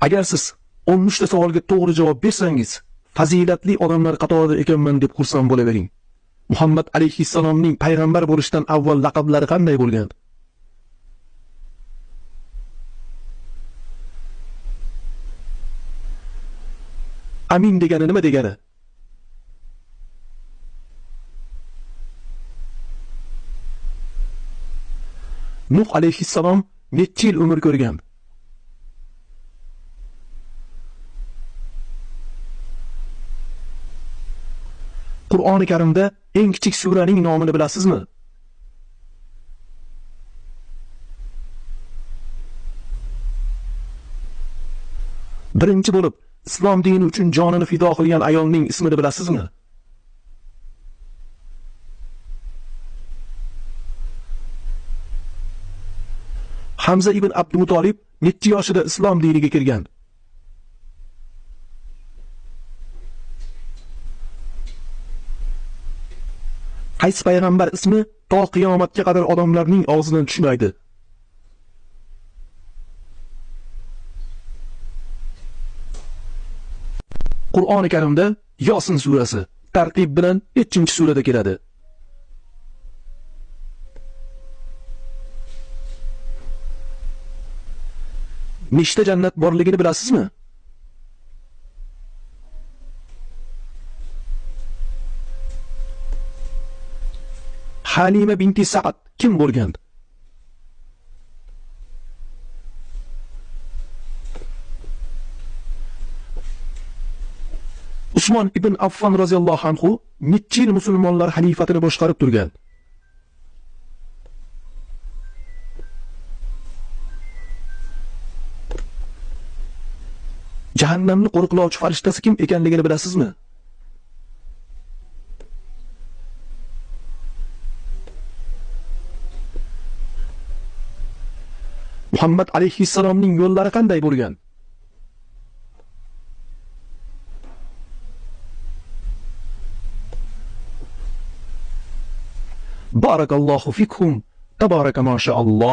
Agar siz 13 ta savolga to'g'ri javob bersangiz, fazilatli odamlar qatorida ekanman deb xursand bo'lavering. Muhammad alayhissalomning payg'ambar bo'lishdan avval laqablari qanday bo'lgan? Amin degani nima degani? Nuh alayhissalom necha yil umr ko'rgan? Qur'oni Karimda eng kichik suraning nomini bilasizmi? Birinchi bo'lib islom dini uchun jonini fido qilgan ayolning ismini bilasizmi? Hamza ibn Abdumutolib necha yoshida islom diniga kirgan? Qaysi payg'ambar ismi to qiyomatga qadar odamlarning og'zidan tushmaydi? Qur'oni Karimda Yosin surasi tartib bilan nechinchi surada keladi? Nechta jannat borligini bilasizmi? Halima binti Sa'd kim bo'lgan? Usmon ibn Affon roziyallohu anhu necha yil musulmonlar xalifatini boshqarib turgan? Jahannamni qo'riqlovchi farishtasi kim ekanligini bilasizmi? Muhammad alayhissalomning yo'llari qanday bo'lgan? Barakallohu fikum. Tabaraka ma sha Allah.